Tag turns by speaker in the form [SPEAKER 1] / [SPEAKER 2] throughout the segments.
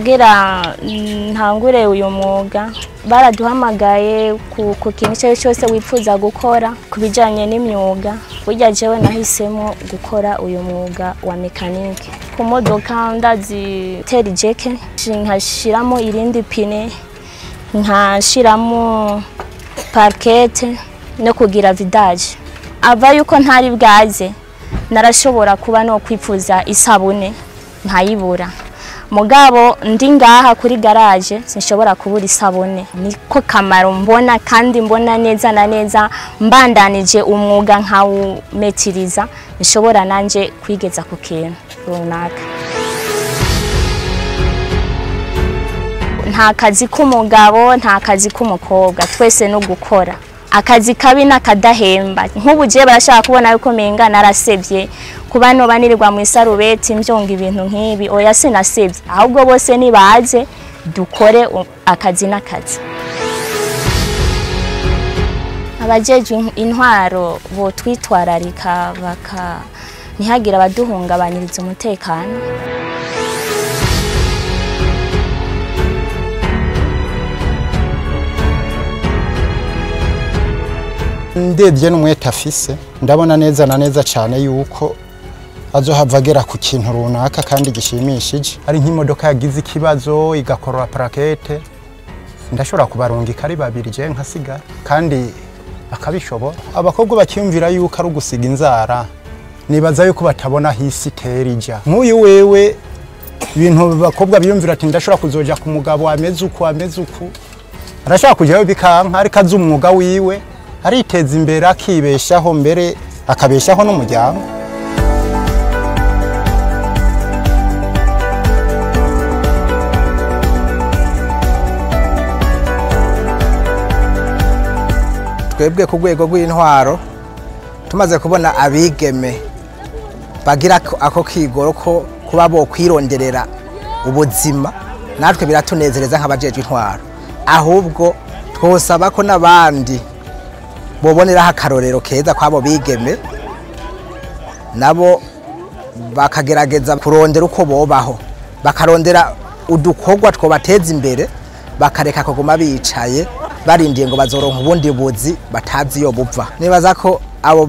[SPEAKER 1] Kugira ntangure uyu mwuga baraduhamagaye ku kintu icyo cyose wifuza gukora ku bijyanye n'imyuga. Burya jewe nahisemo gukora uyu mwuga wa mekanike. Ku modoka ndazitera ijeke, nkashiramo irindi pine, nkashiramo parkete no kugira vidage. Ava yuko ntari bwaze narashobora kuba no kwifuza isabune nkayibura. Mugabo ndi ngaha kuri garage sinshobora kubura isabune. Niko kamaro mbona, kandi mbona neza na neza mbandanije umwuga nkawumetiriza nshobora nanje kwigeza ku kintu runaka. Nta kazi k'umugabo, nta kazi k'umukobwa, twese no gukora. Akazi kabi nakadahemba. Nk'ubu je barashaka kubona yuko menga narasevye kuba no banirirwa mu isarubeti mbyonga ibintu nk'ibi. Oya, sinasevye, ahubwo bose nibaze dukore akazi n'akazi. Abajejwe intwaro bo twitwararika baka ntihagira abaduhungabanyiriza umutekano.
[SPEAKER 2] Ndebye n'umwete afise, ndabona neza na neza cyane yuko azohava agera ku kintu runaka kandi gishimishije. Ari nk'imodoka yagize ikibazo igakorora plaquette, ndashobora kubarungika ari babiri je nkasigara, kandi akabishobora. Abakobwa bakiyumvira yuko ari ugusiga inzara, nibaza yuko batabona hisi itera ija. Nk'uyu wewe ibintu abakobwa biyumvira ati ndashobora kuzoja ku mugabo ameze uku ameze uku, arashobora kujayo bikanka, ariko azi umwuga wiwe ariteza imbere, akibeshaho mbere akabeshaho n'umuryango.
[SPEAKER 3] Twebwe ku rwego rw'intwaro tumaze kubona abigeme bagira ako kigoro ko kuba bo kwironderera ubuzima, natwe biratunezereza nk'abajejwe intwaro. Ahubwo twosaba ko n'abandi boboneraho akarorero keza kwabo bigeme, nabo bakagerageza kurondera uko bobaho, bakarondera udukorwa twobateza imbere, bakareka kuguma bicaye barindiye ngo bazoronka ubundi buzi batazi iyo buva. Nibaza ko abo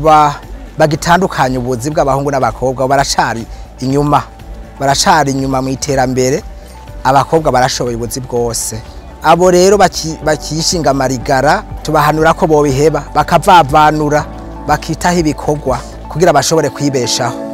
[SPEAKER 3] bagitandukanya ubuzi bw'abahungu n'abakobwa baracari inyuma, baracari inyuma mu iterambere. Abakobwa barashoboye ubuzi bwose. Abo rero bakishinga amarigara tubahanura ko bobiheba, bakavavanura, bakitaho ibikorwa kugira bashobore kwibeshaho.